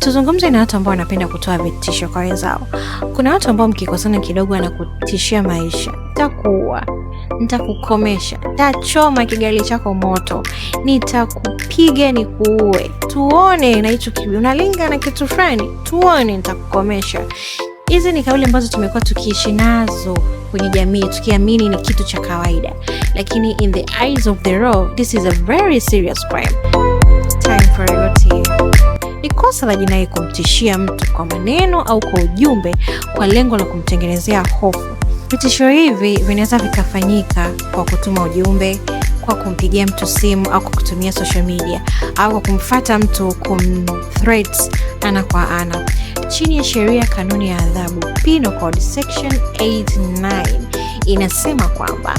Tuzungumze na watu ambao wanapenda kutoa vitisho kwa wenzao. Kuna watu ambao mkikosana kidogo anakutishia maisha, nitakuua, nitakukomesha, nitachoma kigali chako moto, nitakupiga nikuue, tuone na hicho kibi unalinga na kitu fulani, tuone, nitakukomesha. Hizi ni kauli ambazo tumekuwa tukiishi nazo kwenye jamii tukiamini ni kitu cha kawaida, lakini in the eyes of the law, this is a very serious crime. Time for a tea. Ni kosa la jinai kumtishia mtu kwa maneno au kwa ujumbe kwa lengo la kumtengenezea hofu. Vitisho hivi vinaweza vikafanyika kwa kutuma ujumbe, kwa kumpigia mtu simu au kwa kutumia social media au kwa kumfata mtu, kumthreat ana kwa ana. Chini ya sheria kanuni ya adhabu Penal Code Section 89 inasema kwamba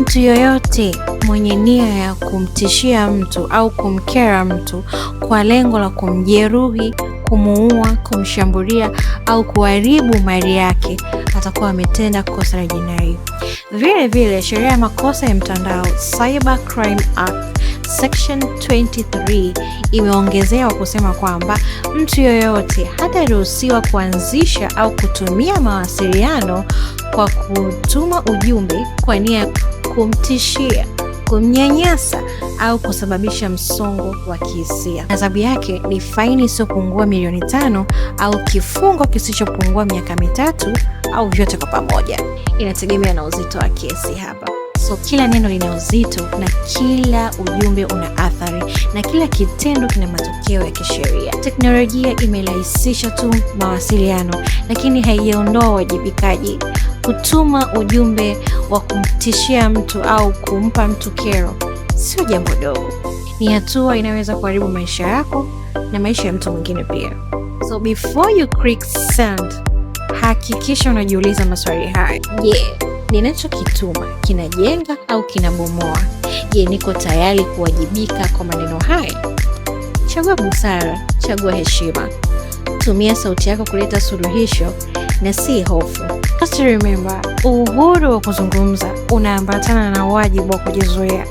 mtu yoyote mwenye nia ya kumtishia mtu au kumkera mtu kwa lengo la kumjeruhi, kumuua, kumshambulia au kuharibu mali yake atakuwa ametenda kosa la jinai. Vile vile, sheria ya makosa ya mtandao, Cyber Crime Act Section 23, imeongezea kwa kusema kwamba mtu yoyote hataruhusiwa kuanzisha au kutumia mawasiliano kwa kutuma ujumbe kwa nia ya kumtishia, kumnyanyasa au kusababisha msongo wa kihisia. Adhabu yake ni faini isiyopungua milioni 5 au kifungo kisichopungua miaka 3 au vyote kwa pamoja. Inategemea na uzito wa kesi hapa. So kila neno lina uzito na kila ujumbe una athari na kila kitendo kina matokeo ya kisheria. Teknolojia imerahisisha tu mawasiliano, lakini haijaondoa uwajibikaji. Kutuma ujumbe wa kumtishia mtu au kumpa mtu kero sio jambo dogo, ni hatua inayoweza kuharibu maisha yako na maisha ya mtu mwingine pia. So before you click send, hakikisha unajiuliza maswali haya. Je, ninachokituma kinajenga au kinabomoa? Je, niko tayari kuwajibika kwa maneno haya? Chagua busara, chagua heshima. Tumia sauti yako kuleta suluhisho na si hofu. Just remember, uhuru wa kuzungumza unaambatana na wajibu wa kujizuia.